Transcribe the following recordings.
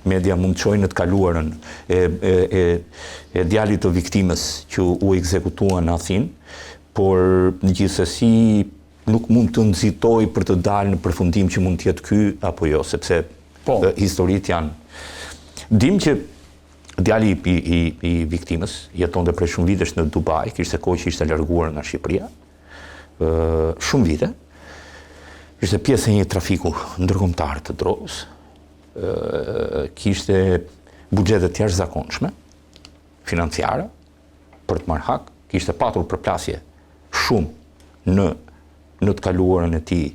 Media mund të çojë në të kaluarën e e e e djalit të viktimës që u ekzekutua në Athinë, por gjithsesi nuk mund të nxitoj për të dalë në përfundim që mund të jetë ky apo jo, sepse po. historitë janë. Dim që djali i, i, i viktimës jetonte prej shumë vitesh në Dubai, kishte kohë që ishte larguar nga Shqipëria, ë shumë vite. Ishte pjesë e një trafiku ndërkombëtar të drogës. ë kishte buxhete të jashtëzakonshme financiare për të marrë hak, kishte patur përplasje shumë në në të kaluarën e tij,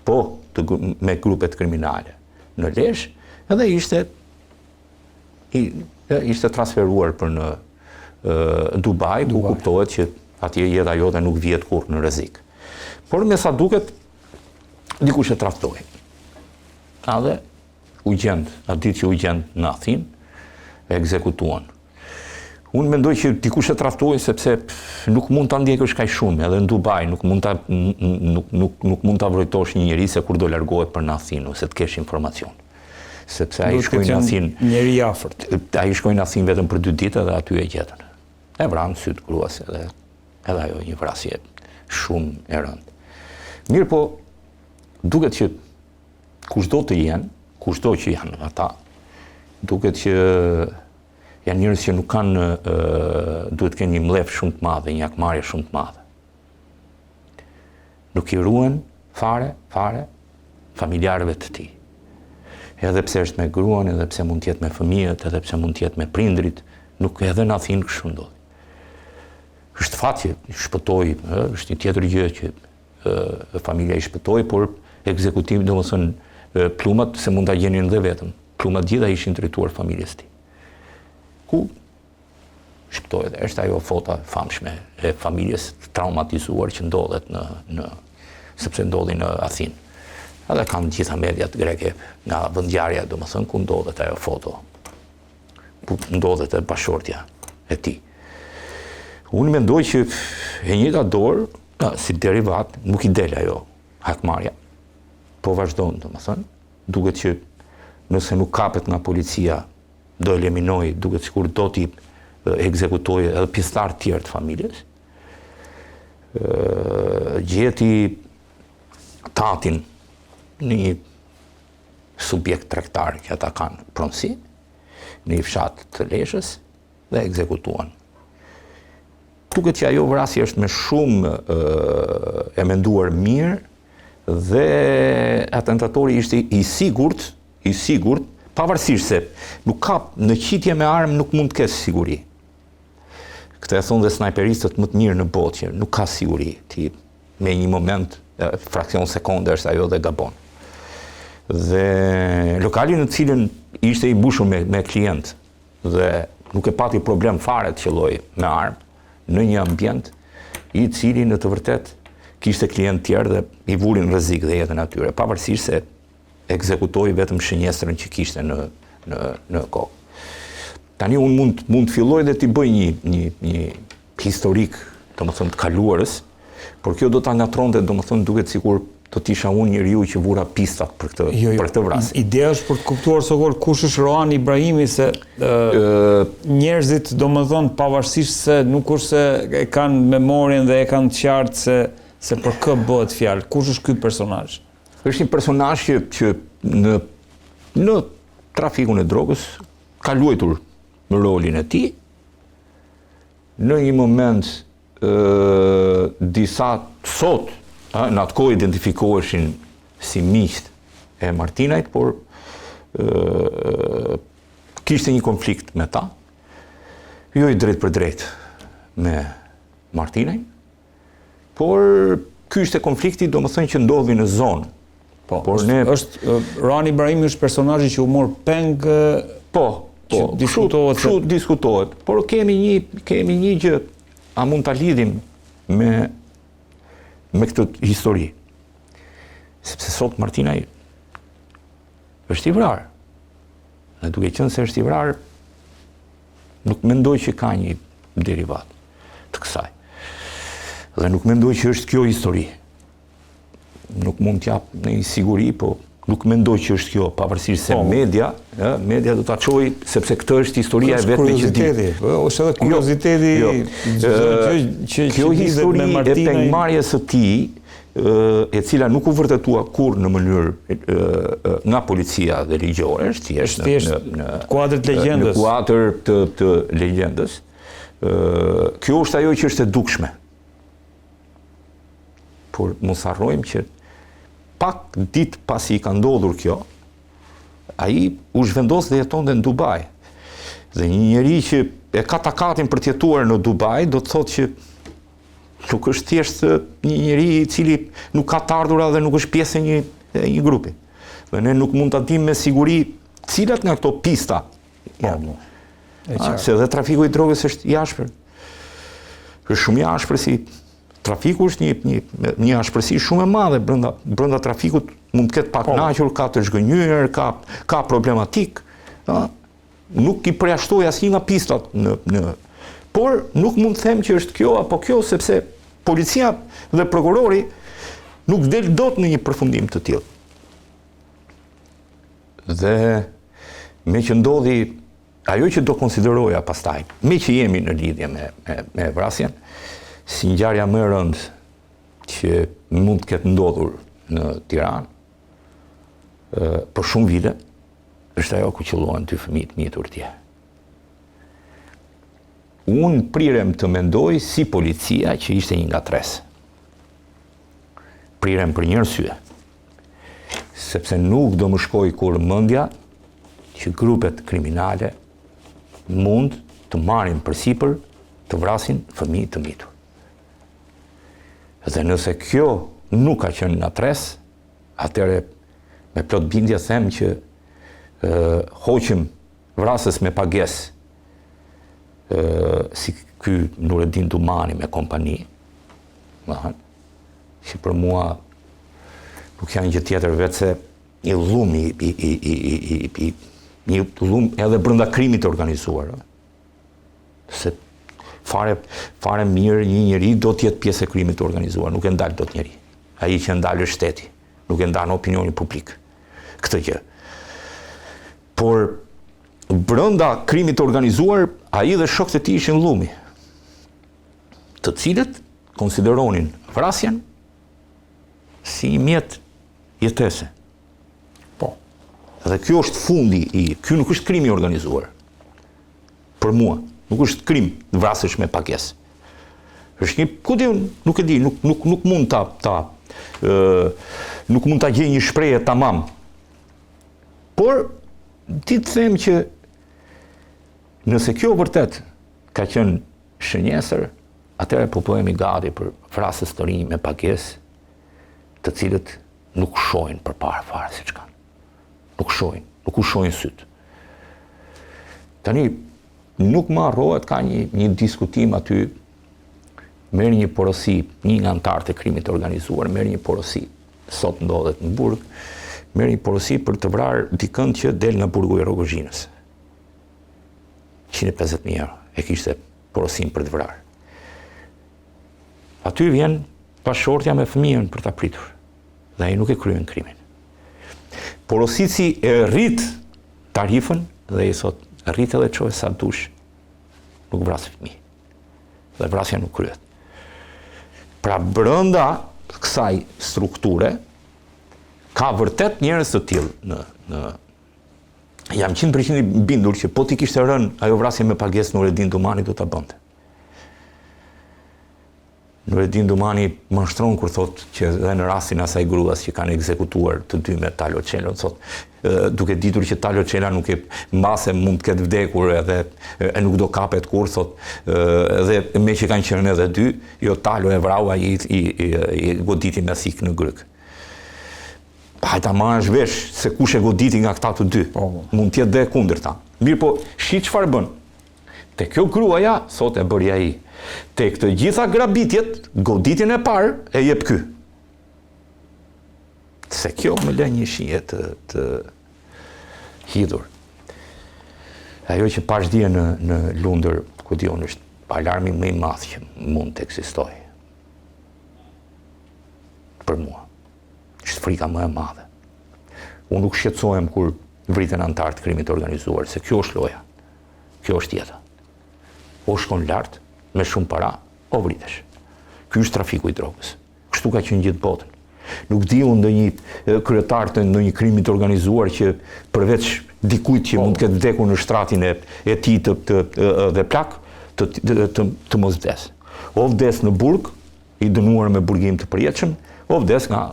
po të, me grupet kriminale në Lezhë, edhe ishte i, ishte transferuar për në Dubai, ku kuptohet që atje jeta jote nuk vihet kurrë në rrezik. Por me sa duket dikush e tradhtoi. Edhe u gjend, atë ditë që u gjend në Athinë, e ekzekutuan. Unë mendoj që dikush e tradhtoi sepse nuk mund ta ndjekësh kaq shumë, edhe në Dubai nuk mund ta nuk nuk nuk mund ta vrojtosh një njeri se kur do largohet për në Athinë ose të kesh informacion. Sepse ai shkoi në Athinë, njeri i afërt. Ai shkoi në Athinë vetëm për dy ditë dhe aty e gjetën. E vranë në sy të gruas edhe edhe ajo një vrasje shumë e rëndë. Mirëpo, duket që kushdo të jenë, kushdo që janë ata, duket që janë njerëz që nuk kanë, duhet të kenë një mllef shumë të madh, një hakmarrje shumë të madhe. Nuk i ruhen fare, fare, familjarëve të tij. Edhe pse është me gruan, edhe pse mund të jetë me fëmijët, edhe pse mund të jetë me prindrit, nuk edhe në Athinë kështu ndodhi. Është fat që shpëtoi, është një tjetër gjë që familja i shpëtoi, por ekzekutim, domethënë, plumbat se mund ta gjenin dhe vetëm. Plumbat gjitha ishin drejtuar familjes tij. Ku shpëtoi dhe është ajo foto e famshme e familjes të traumatizuar që ndodhet në, në sepse ndodhi në Athinë. Edhe kanë gjitha mediat greke nga vendngjarja, domethënë, ku ndodhet ajo foto ku ndodhet e bashkëshortja e tij. Unë mendoj që e njëjta dorë, si derivat, nuk i del ajo hakmarrja, po vazhdon, domethënë, duket që nëse nuk kapet nga policia, do eliminojë, duket sikur do t'i ekzekutojë edhe pjesëtarë tjerë të familjes. Gjeti tatin në një subjekt tregtar që ata kanë pronësi, në një fshat të Lezhës dhe ekzekutuan. Duket që ajo vrasje është me shumë e menduar mirë dhe atentatori ishte i sigurt, i sigurt, pavarësisht se nuk ka në qitje me armë nuk mund të kesh siguri. Këtë e thonë dhe snajperistët më të mirë në botë që nuk ka siguri. Ti me një moment, fraksion sekonde është ajo dhe gabon. Dhe lokali në cilën ishte i mbushur me, me klient dhe nuk e pati problem fare të qëllojë me armë në një ambient i cili në të vërtetë kishte klient tjerë dhe i vuri në rrezik dhe jetën e atyre, pavarësisht se ekzekutoi vetëm shënjestrën që kishte në në në kokë. Tani unë mund mund të filloj dhe t'i bëj një një një historik, domethënë të kaluarës, por kjo do ta ngatërronte, domethënë duket sikur do të isha unë njeriu që vura pistat për këtë jo, jo, për këtë vrasje. Ideja është për të kuptuar Sokol kush është Roan Ibrahimi se ë njerëzit domethënë pavarësisht se nuk është se e kanë memorien dhe e kanë të qartë se se për kë bëhet fjalë, kush është ky personazh? Është një personazh që që në në trafikun e drogës ka luajtur rolin e tij. Në një moment disa sot, ë, në atë kohë identifikoheshin si miqtë e Martinajt, por ë kishte një konflikt me ta, jo i drejtpërdrejtë me Martinajn, por ky ishte konflikti, domethënë që ndodhi në zonë. Po, por është, ne është Roan Ibrahimi është personazhi që u mor peng po, po, diskutohet kështu diskutohet, por kemi një kemi një gjë, a mund ta lidhim me me këtë histori? Sepse sot Martinaj është i vrarë. Dhe duke qenë se është i vrarë, nuk mendoj që ka një derivat të kësaj. Dhe nuk mendoj që është kjo histori. Nuk mund t'jap një siguri, po Nuk mendoj që është kjo, pavarësisht se po. media, ë, media do ta çojë sepse këtë është historia e vetme që di. Po, është edhe jo, kurioziteti jo, jo. që kjo histori e pengmarrjes së tij, e cila nuk u vërtetua kurrë në mënyrë nga policia dhe ligjore, është thjesht në në në kuadër të legjendës. Në kuadër të të legjendës. Ë kjo është ajo që është e dukshme. Por mos harrojmë që pak ditë pasi i ka ndodhur kjo, ai u zhvendos dhe jetonte në Dubai. Dhe një njeri që e ka takatin për të jetuar në Dubai, do të thotë që nuk është thjesht një njeri i cili nuk ka të ardhura dhe nuk është pjesë e një e një grupi. Dhe ne nuk mund ta dimë me siguri cilat nga këto pista po, janë. Po. Se dhe trafiku i drogës është i ashpër. Është shumë i ashpër si trafiku është një një një ashpërsi shumë e madhe brenda brenda trafikut mund të ketë të pakënaqur, ka të zhgënjyer, ka ka problematikë, ë nuk i përjashtoj asnjë nga pistat në në por nuk mund të them që është kjo apo kjo sepse policia dhe prokurori nuk del dot në një përfundim të tillë. Dhe meqë ndodhi Ajo që do konsideroja pastaj, meqë jemi në lidhje me, me, me vrasjen, si ngjarja më e rëndë që mund të ketë ndodhur në Tiranë, për shumë vite, është ajo ku qëllohen dy fëmijë të mitur dje. Unë prirem të mendoj si policia që ishte një ngatërresë. Prirem për një arsye. Sepse nuk do më shkojë kurrë mendja që grupet kriminale mund të marrin përsipër të vrasin fëmijë të mitur. Dhe nëse kjo nuk ka qenë ngatërresë, atëherë me plot bindje them që e, hoqëm vrasës me pagesë si ky Nuredin Dumani me kompani, Domethënë, që për mua nuk janë gjë tjetër veçse një llum i, i, i, i, i, i, i, një llum edhe brenda krimit të organizuar. Se fare, fare mirë një njeri do të jetë pjesë e krimit të organizuar, nuk e ndal dot njeri. Ai që e ndal është shteti, nuk e ndan opinioni publik këtë gjë. Por brenda krimit të organizuar, ai dhe shokët e tij ishin llumi. të cilët konsideronin vrasjen si një mjet jetese. Po. Dhe kjo është fundi i, ky nuk është krim i organizuar. Për mua, nuk është krim të vrasësh me pagesë. Është një, ku di unë, nuk e di, nuk nuk nuk mund ta ta ë nuk mund ta gjej një shprehje tamam. Por di të them që nëse kjo vërtet ka qenë shënjestër, atëherë po bëhemi gati për vrasës të rinj me pagesë, të cilët nuk shohin përpara fare se ç'kanë. Nuk shohin, nuk u shohin sytë. Tani, nuk më harrohet ka një, një diskutim aty, merr një porosi, një nga anëtarët e krimit të organizuar, merr një porosi, sot ndodhet në burg, merr një porosi për të vrarë dikënd që del nga burgu i Rrogozhinës. 150.000 euro e kishte porosinë për të vrarë. Aty vjen bashkëshortja me fëmijën për ta pritur dhe ai nuk e kryen krimin. Porositësi e rrit tarifën dhe i thotë rrite dhe çoje sa dush, nuk vras fëmijë. Dhe vrasja nuk kryhet. Pra brenda kësaj strukture ka vërtet njerëz të tillë në në Jam 100% i bindur që po t'i kishte rënë ajo vrasje me pagesë Nuredin Dumani do ta bënte. Nuredin Dumani mashtron kur thotë që dhe në rastin e asaj gruas që kanë ekzekutuar të dy me Talo Çelën, thotë duke ditur që Talo Çela nuk e mbase mund të ketë vdekur edhe e nuk do kapet kurrë, thotë edhe meqë kanë qenë edhe dy, jo Talo e vrau ai i, i, i, i goditi me thikë në grykë. Hajt ta marrësh vesh se kush e goditi nga këta të dy. Po, po. Mund të jetë dhe e kundërta. Mirëpo, shih çfarë bën. Te kjo gruaja, thotë e bëri ai. Tek të gjitha grabitjet, goditjen e parë e jep ky. Se kjo më lë një shije të, të hidhur. Ajo që pashë dje në, në Lundër, ku di unë, është alarmi më i madh që mund të ekzistojë. Për mua. Është frika më e madhe. Unë nuk shqetësohem kur vriten anëtarë të krimit të organizuar, se kjo është loja. Kjo është jeta. O shkon lart me shumë para, o vritesh. Ky është trafiku i drogës. Kështu ka qenë gjithë botën. Nuk di unë ndonjë kryetar të ndonjë krimi të organizuar që përveç dikujt që mund të ketë vdekur në shtratin e, e tij të, të, dhe plak, të, të, të, të mos vdes. O vdes në burg, i dënuar me burgim të përjetshëm, o vdes nga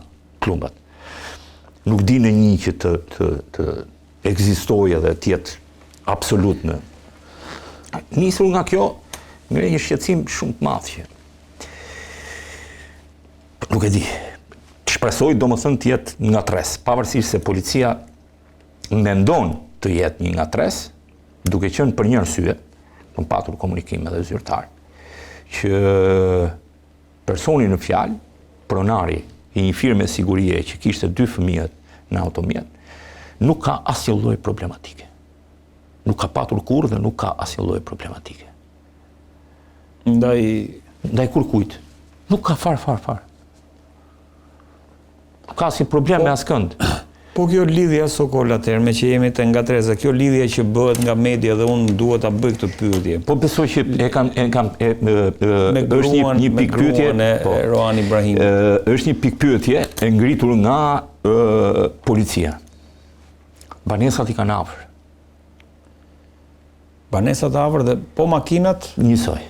plumbat. Nuk di ndonjë që të, të, të ekzistojë edhe të jetë absolut në. Nisur nga kjo, ngre një shqetësim shumë të madh që nuk e di. Shpresoj domethënë të jetë ngatërresë, pavarësisht se policia mendon të jetë një ngatërresë, duke qenë për një arsye, kam patur komunikim edhe zyrtar, që personi në fjalë, pronari i një firme sigurie që kishte dy fëmijët në automjet, nuk ka asnjë lloj problematike. Nuk ka patur kurrë dhe nuk ka asnjë lloj problematike. Ndaj ndaj kurkujt. Nuk ka far far far. Nuk ka asnjë problem po, me askënd. Po kjo lidhja Sokol atëherë, meqë jemi te ngatërresa, kjo lidhja që bëhet nga media dhe unë duhet ta bëj këtë pyetje. Po besoj që e kam e kam e, e, e, me është një një pikëpyetje e po, Roan Ibrahimit. Është një pikëpyetje e ngritur nga e, policia. Banesat i kanë afër. Banesat afër dhe po makinat njësoj.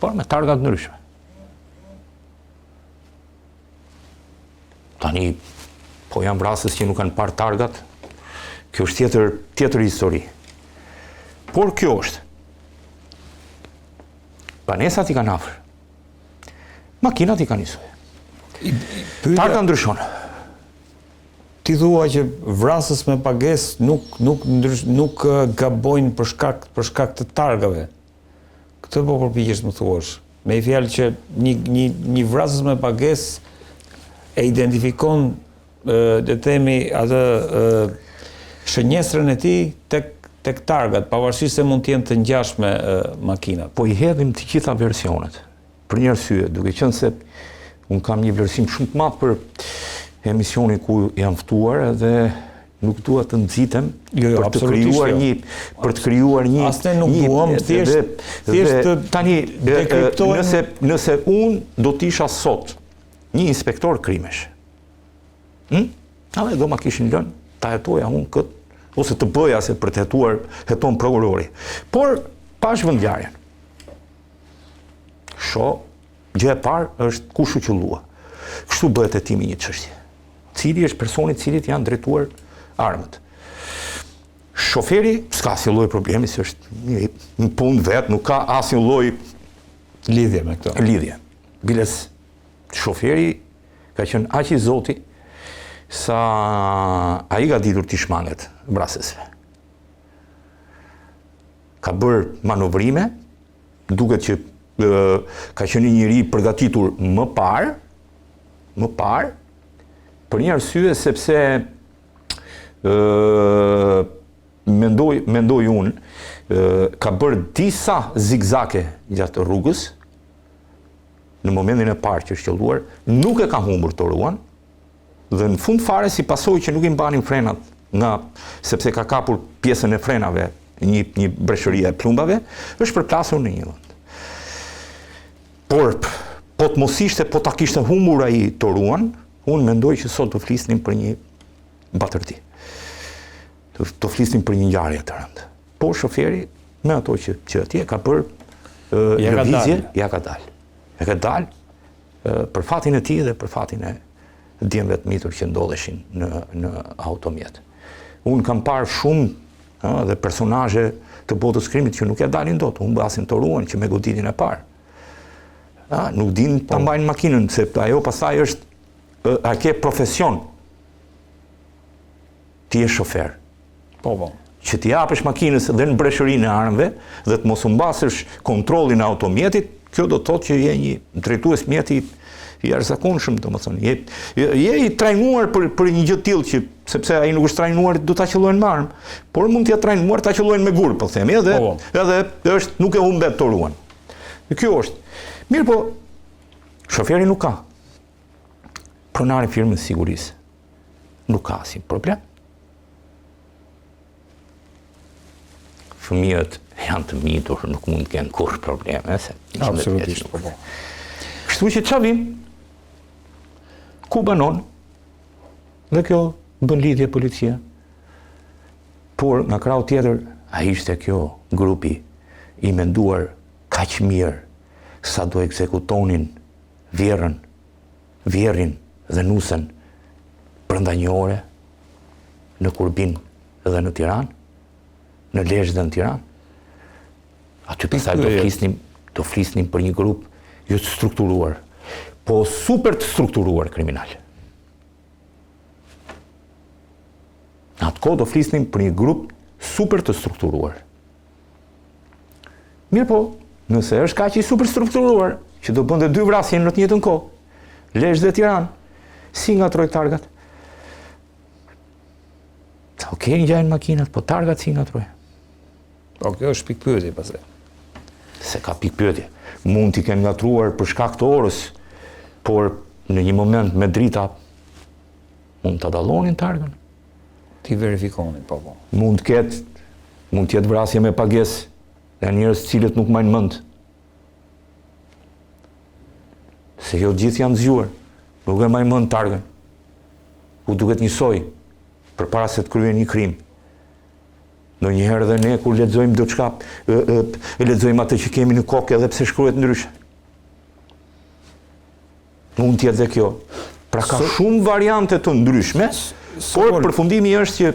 Por me targa të ndryshme. Tani, po janë vrasës që nuk kanë parë targat, kjo është tjetër, tjetër histori. Por kjo është. Banesat i kanë afër. Makinat i kanë njësoj. Targa ndryshon. Ti thua që vrasës me pagesë nuk nuk ndrysh, nuk gabojnë për shkak për shkak të targave. Këtë po përpiqesh të më thuash. Me një fjalë që një një një vrasës me pagesë e identifikon le të themi atë shënjestrën e tij tek tek targat, pavarësisht se mund të jenë të ngjashme makinat. Po i hedhim të gjitha versionet. Për një arsye, duke qenë se unë kam një vlerësim shumë të madh për emisionin ku jam ftuar edhe nuk dua të nxitem jo, jo, për të krijuar jo. një për të krijuar një as ne nuk duam thjesht thjesht të tani dekriptojmë nëse nëse unë do të isha sot një inspektor krimesh hm Edhe do ma kishin lënë ta hetoja unë këtë ose të bëja se për të hetuar heton prokurori por pashë vendngjarjen Shoh, gjë e parë është kush u qëllua. Kështu bëhet hetimi i një çështje. Cili është personi cilit janë drejtuar armët. Shoferi s'ka asnjë lloj problemi, se është një, në punë vet, nuk ka asnjë lloj lidhje me këtë. Lidhje. Biles shoferi ka qenë aq i zoti sa ai ka ditur t'i shmanget vrasësve. Ka bërë manovrime, duket që ka qenë një njeri i përgatitur më parë, më parë, për një arsye sepse ë mendoj mendoj unë ka bërë disa zigzake gjatë rrugës në momentin e parë që është qëlluar, nuk e ka humbur toruan dhe në fund fare si pasojë që nuk i mbanin frenat nga sepse ka kapur pjesën e frenave një një breshëria e plumbave, është përplasur në një vend. Por po të mos ishte, po ta kishte humbur ai toruan, unë mendoj që sot do flisnim për një batërdi. Do, do flisnim për një ngjarje të rëndë. Po shoferi me ato që që atje ka bërë lëvizje, ja ka dalë. Ja ka dalë për fatin e tij dhe për fatin e djemve të mitur që ndodheshin në në automjet. Unë kam parë shumë ë dhe personazhe të botës krimit që nuk ja dalin dot, humbasin toruan që me goditjen e parë. A, nuk din ta po. mbajnë makinën, se ajo pastaj është a ke profesion. Ti je shofer. Po, po. Që t'i japësh makinës dhe në breshërinë e armëve dhe të mos humbasësh kontrollin e automjetit, kjo do të thotë që je një drejtues mjeti i jashtëzakonshëm, domethënë, je je i trajnuar për për një gjë të tillë që sepse ai nuk është trajnuar do ta qëllojnë me armë, por mund të jetë trajnuar ta qëllojnë me gur, po themi, edhe po, po. edhe është nuk e humbet toruan. Dhe kjo është. Mirëpo, shoferi nuk ka. Pronari i firmës sigurisë. Nuk ka asnjë problem. Fëmijët janë të mitur, nuk mund të kenë kurrë probleme, se Absolutisht, po po. Kështu që ça vim? Ku banon? Dhe kjo bën lidhje policia. Por nga krahu tjetër, a ishte kjo grupi i menduar kaq mirë sa do ekzekutonin vjehrrën, vjehrrin dhe nusen brenda një ore në Kurbin dhe në Tiranë, në Lezhë dhe në Tiranë. Aty pastaj do flisnim, do flisnim për një grup jo të strukturuar, po super të strukturuar kriminal. Në atë kohë do flisnim për një grup super të strukturuar. Mirëpo, nëse është kaq i super strukturuar, që do bënte dy vrasje në të njëjtën kohë, Lezhë dhe Tiranë, si ngatërroi targat? Ok, ngjajnë makinat, po targat si ngatërroi? Po, kjo është pikëpyetje pastaj. Se ka pikëpyetje. Mund t'i kenë ngatërruar për shkak të orës, por në një moment me drita mund ta dallonin targën. T'i verifikonin, po po. Mund të ketë, mund të jetë vrasje me pagesë, dhe njerëz të cilët nuk mbajnë mend. Se jo të gjithë janë zgjuar, nuk e mbajnë mend targën. U duket njësoj, përpara se të kryejnë një krim. Ndonjëherë dhe ne kur lexojmë diçka, e, e, e lexojmë atë që kemi në kokë edhe pse shkruhet ndryshe. Mund të jetë dhe kjo. Pra ka shumë variante të ndryshme, por përfundimi është që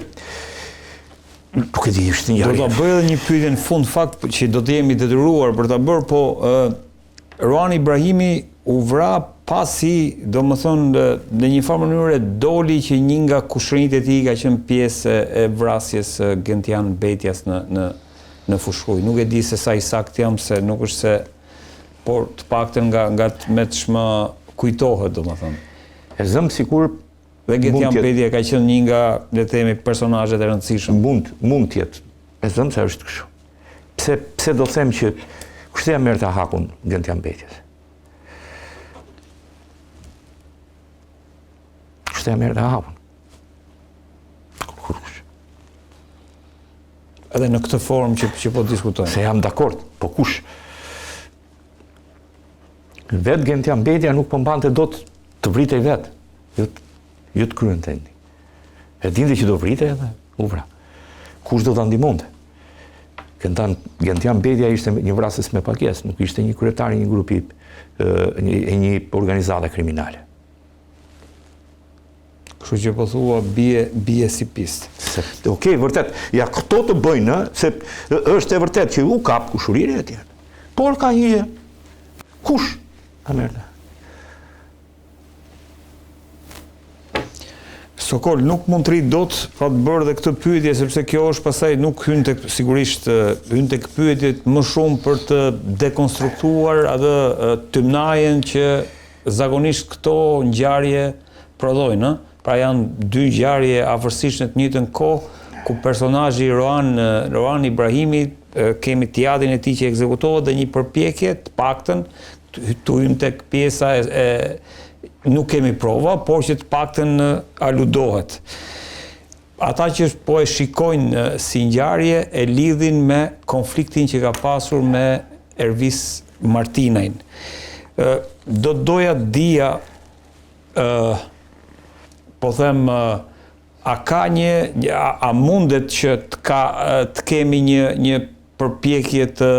nuk e di, është një Do ta bëj edhe një pyetje në fund fakt që do të jemi detyruar për ta bërë, po ë Roan Ibrahimi u vra pasi, domethënë, në një farë mënyre doli që një nga kushërinjtë e tij ka qenë pjesë e vrasjes së Gentian Bejtjas në në në Fushë-Krujë. Nuk e di se sa i saktë jam se nuk është se por të paktën nga nga me ç'më kujtohet, domethënë. E zëmë sikur dhe Gentian Bejtja ka qenë një nga, le të themi, personazhet e rëndësishëm. Mund, mund të jetë. E zëmë se është kështu. Pse pse do them që kush ia merrte hakun Gentian Bejtjes? Kush ia merrte hakun? Kush? Edhe në këtë formë që që po diskutojmë. Se jam dakord, po kush? Vetë Gentian Bejtja nuk po mbante dot të vritej vetë. Jo, jo të kryente. E dinte që do vritej edhe u vra. Kush do ta ndihmonte? Gentian, Gentian Bejtja ishte një vrasës me pagesë, nuk ishte një kryetar i një grupi, një, një organizate kriminale. Kështu që po thua bie bie si pistë. Se, okej, vërtet, ja këto të bëjnë, se është e vërtet që u kap kushëriri e tjerë. Por ka një gjë. Kush ta merrte? Sokol, nuk mund të rri dot pa të bërë dhe këtë pyetje, sepse kjo është pastaj nuk hyn tek sigurisht hyn tek pyetjet më shumë për të dekonstruktuar atë tymnajën që zakonisht këto ngjarje prodhojnë, ë? Pra janë dy ngjarje afërsisht në të njëjtën kohë, ku personazhi Roan Roan Ibrahimi kemi të jatin e tij që ekzekutohet dhe një përpjekje të paktën të hyjmë tek pjesa e, e nuk kemi prova, por që të paktën aludohet. Ata që po e shikojnë si ngjarje e lidhin me konfliktin që ka pasur me Ervis Martinajn. Do të doja të dija ë po them a ka një a, a mundet që të ka të kemi një një përpjekje të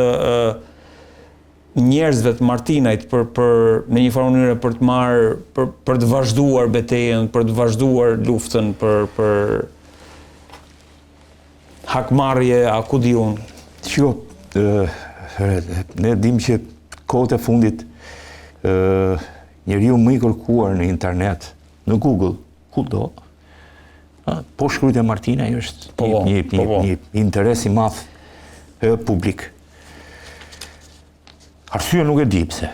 njerëzve të Martinajt për për në një farë mënyre për të marrë për për të vazhduar betejën, për të vazhduar luftën për për hakmarrje a ku di unë. Shiko, ne dim që kohët e fundit ë njeriu më i kërkuar në internet, në Google, kudo, po shkruajte Martinaj është po, po, një, një, po, po. një interes i madh publik. Arsye nuk e di pse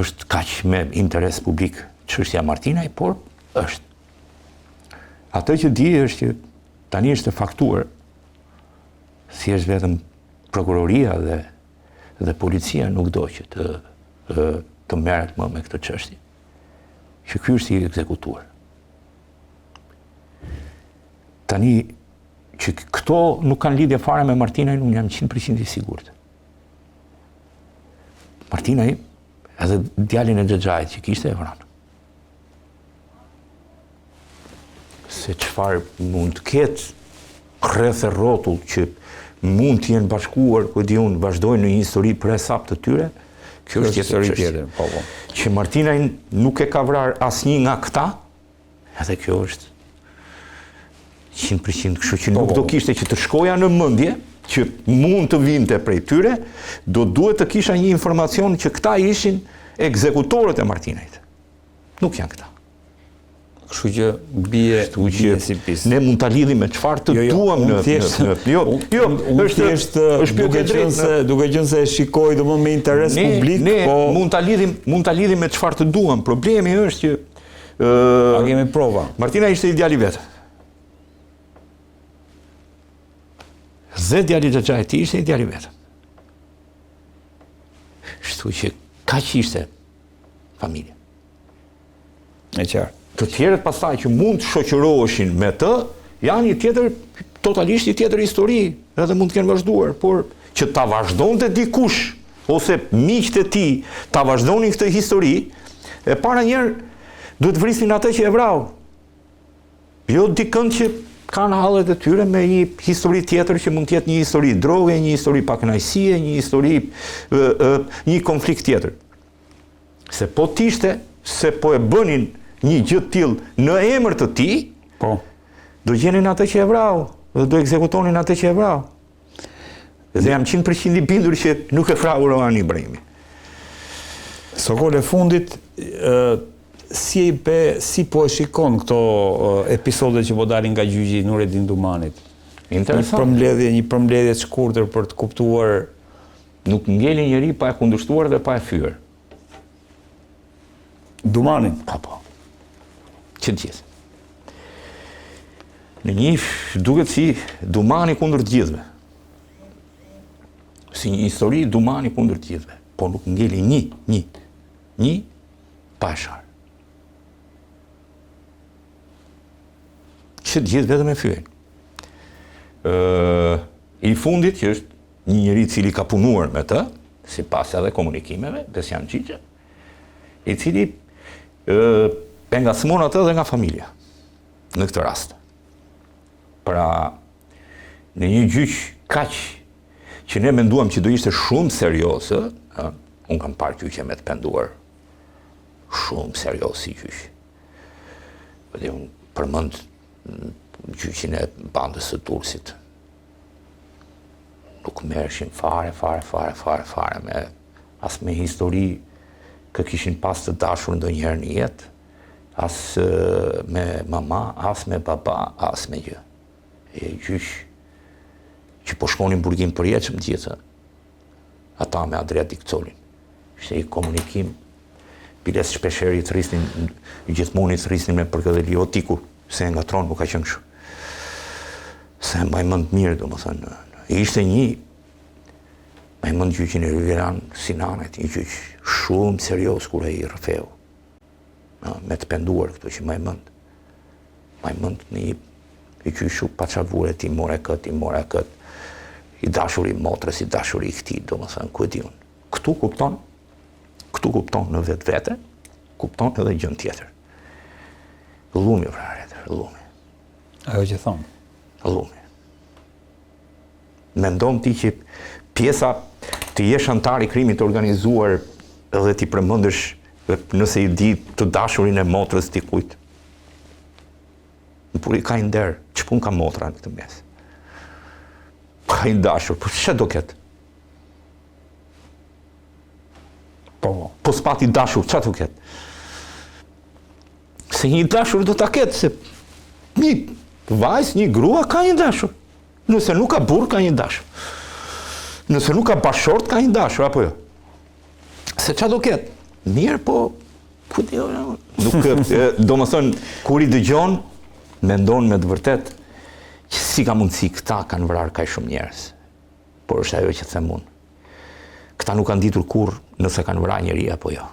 është kaq me interes publik çështja Martinaj, por është. Atë që di është që tani është e faktuar thjesht vetëm prokuroria dhe dhe policia nuk do që të të merret më me këtë çështje. Që ky është i ekzekutuar. Tani, që këto nuk kanë lidhje fare me Martinajn, unë jam 100% i sigurt. Martinaj, edhe djalin e xhaxhait që kishte e vranë. Se çfarë mund të ketë rreth e rrotull që mund të jenë bashkuar, ku di unë, vazhdojnë në një histori për hesap të tyre, kjo është tjetër çështje. Po, po. Që Martinaj nuk e ka vrarë asnjë nga këta, edhe kjo është 100%, kështu që nuk po, po, do po. kishte që të shkoja në mendje që mund të vinte prej tyre, do duhet të kisha një informacion që këta ishin ekzekutorët e Martinajt. Nuk janë këta. Kështu që bie, Kështu që bie si pis. Ne mund ta lidhim me çfarë të jo, jo, duam në thjesht, në, në, jo, jo, është thjesht është duke qenë se duke qenë se e shikoj domethënë me interes ne, publik, ne po mund ta lidhim, mund ta lidhim me çfarë të duam. Problemi është që ë A kemi prova? Martinaj ishte i djali i vet. Dhe djali i xhaxhait tij ishte i djali i vet. Kështu që kaq ishte familja. E qartë. Të tjerët pastaj që mund të shoqëroheshin me të, janë një tjetër, totalisht një tjetër histori, edhe mund të kenë vazhduar, por që ta vazhdonte dikush, ose miqtë e tij, ta vazhdonin këtë histori, e para njëherë, duhet të vrisnin atë që e vrau. Jo dikënd që kanë hallet e tyre me një histori tjetër që mund të jetë një histori droge, një histori pakënaqësie, një histori ë ë një konflikt tjetër. Se po të ishte se po e bënin një gjë të tillë në emër të tij, po do gjenin atë që e vrau dhe do ekzekutonin atë që e vrau. Dhe jam 100% i bindur që nuk e vrau Roan Ibrahimi. Sokol e fundit, si e pe, si po e shikon këto episode që po dalin nga gjyqi i Nuredin Dumanit? Interesant. Një përmbledhje, një përmbledhje të shkurtër për të kuptuar Nuk ngeli njeri pa e kundërshtuar dhe pa e fyer. Dumanin. Po, po. Që të gjithë. Në një duket si Dumani kundër të gjithëve. Si një histori Dumani kundër të gjithëve. Po nuk ngeli një, një, një pa e sharë. Që të gjithë vetëm e fyejnë. I fundit që është një njeri i cili ka punuar me të, sipas edhe komunikimeve, Besian Xhixha, i cili ë e ngacmon atë dhe nga familja në këtë rast. Pra, në një gjyq kaq që ne menduam që do ishte shumë serioz, ë, unë kam parë gjyqe me të penduar shumë serioz si gjyq. Dhe unë përmend gjyqin e bandës së Durrësit. Nuk merreshin fare, fare, fare, fare, fare me as me histori kë kishin pas të dashur ndonjëherë në jetë, as me mama, as me baba, as me gjë. E gjyq që po shkonin burgim përjetshëm të gjithë, ata me Adriatik Colin. Ishte një komunikim, biles shpeshherë i thërrisnin, gjithmonë i thërrisnin me përkëdheli, o Tiku, se e ngatërron, nuk ka qenë kështu. Se e mbaj mend mirë, domethënë, ishte një, mbaj mend gjyqin e Riviran Sinanit, një gjyq shumë serioz kur ai rrëfeu, me të penduar këto që mbaj mend. Mbaj mend në një i gjyq paçavure ti more këtë, ti more këtë, i dashuri i motrës, i dashuri i këtij, domethënë, ku e di unë. Këtu kupton, këtu kupton në vetvete, kupton edhe gjënë tjetër. Llumi, pra, llumi. Ajo që thonë. Llumi. Mendon ti që pjesa të jesh anëtar i krimit të organizuar dhe t'i përmendësh nëse i di të dashurin e motrës dikujt. Në puri ka një nder, ç'punë ka motra në këtë mes? Ka një dashur, po ç'do ketë? Po, po. Po s'pati dashur, ça do ketë? Se një dashur do ta ketë, se një vajzë, një grua ka një dashur. Nëse nuk ka burrë, ka një dashur. Nëse nuk ka bashkëshort, ka një dashur, apo jo? Se ça do ketë? Mirë, po, ku di unë? Nuk, domethënë, kur i dëgjon, mendon me të vërtetë, që si ka mundësi këta kanë vrarë kaq shumë njerëz. Por është ajo që them unë. Këta nuk kanë ditur kurrë nëse kanë vrarë njeri apo jo.